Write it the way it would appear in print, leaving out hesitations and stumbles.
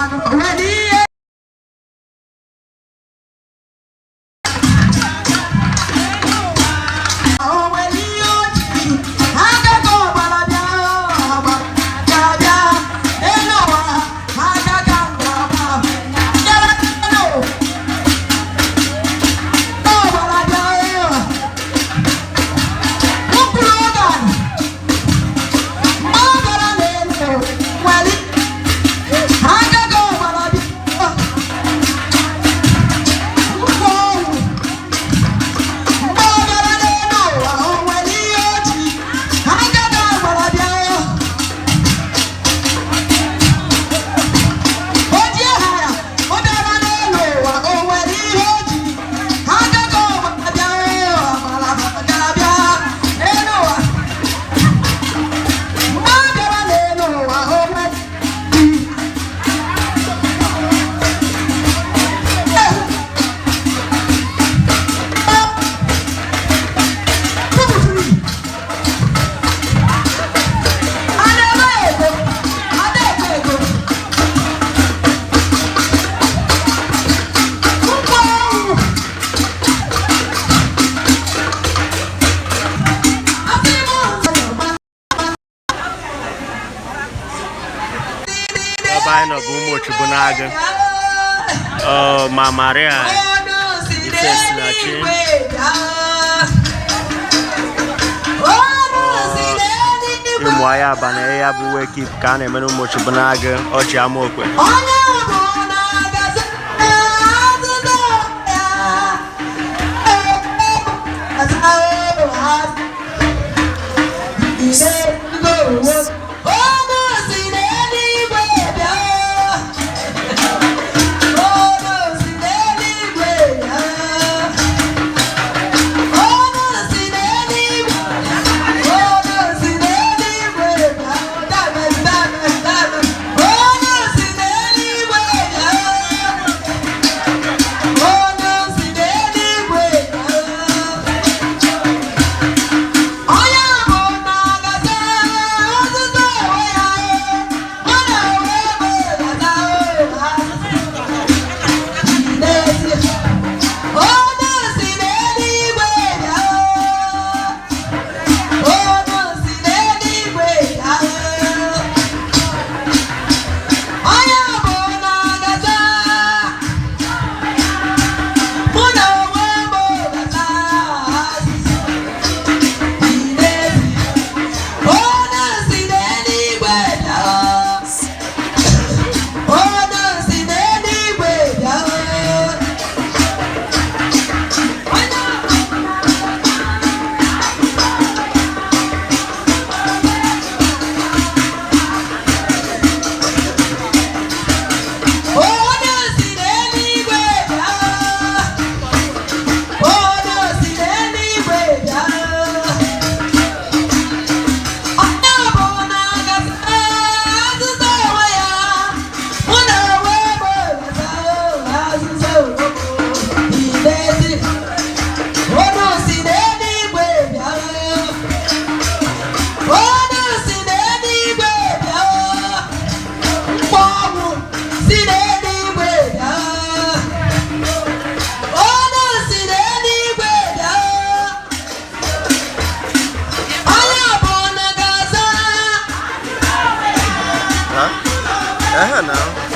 Nwere ihe o nwere ihe o ji agaghị ọgbara bịa, ọgbara bịa bịa elu ụwa, agaghị agba bịara elu ọgbara bịa mkpụrụ oge mgbe ọ bịara n'elu nwere agaghị ọgbara bịa mkpụ ọnwụ. Mgbe ọ bịara n'elu ụwa, o nwere ihe o ji agaghị agbara bịa. O ji aha ya. Ọ bịara n'elu ụwa, o nwere ihe o ji agaghị ọgbara bịa, ọgbara bịara bịa elu ụwa. Mgbe ọ bịara n'elu ụwa, o nwere A na-eme ego, a na-ego ego. Nkwụ ọnwụ. Asị m ụzọ. Ebe anyị nọ bụ Ụmụochibunagụ. Ọ ma Maria Ifesinachi. Ịmụ ahịa abalị ya bụ wake up ka a na-eme n'Ụmụochibunagụ ọchị amaokwe. Onye bụ na-agazi azụzụ ya. Onye si n'eluigwe bịa. Onye si n'eluigwe bịa. Onye si n'eluigwe. Onye si n'eluigwe bịa. Dame, dame, dame. Onye si n'eluigwe bịa. Onye si n'eluigwe bịa. Onye bụ na-agaza ọzụzụ onwe ya, ọ na-enwe ego gaza n'ezie. Onye si n'eluigwe bịa. Onye si n'eluigwe bịa. Onye bụ na-agaza mụ na onwe m gaza azụzụ. Onye si n'eluigwe bịa. Onye si n'eluigwe bịa. Onye Onye si n'eluigwe bịa. Onye si n'eluigwe bịa. Onye bụ na-agazi azụzụ onwe ya, mụ na onwe m gaza azụzụ onwe m n'ezi. Onye si n'eluigwe bịa. Onye si n'eluigwe bịa. Mkpọ ọgwụ si n'eluigwe bịa. Onye si n'eluigwe bịa. Onye bụ na gaza. Huh? Uh-huh, now.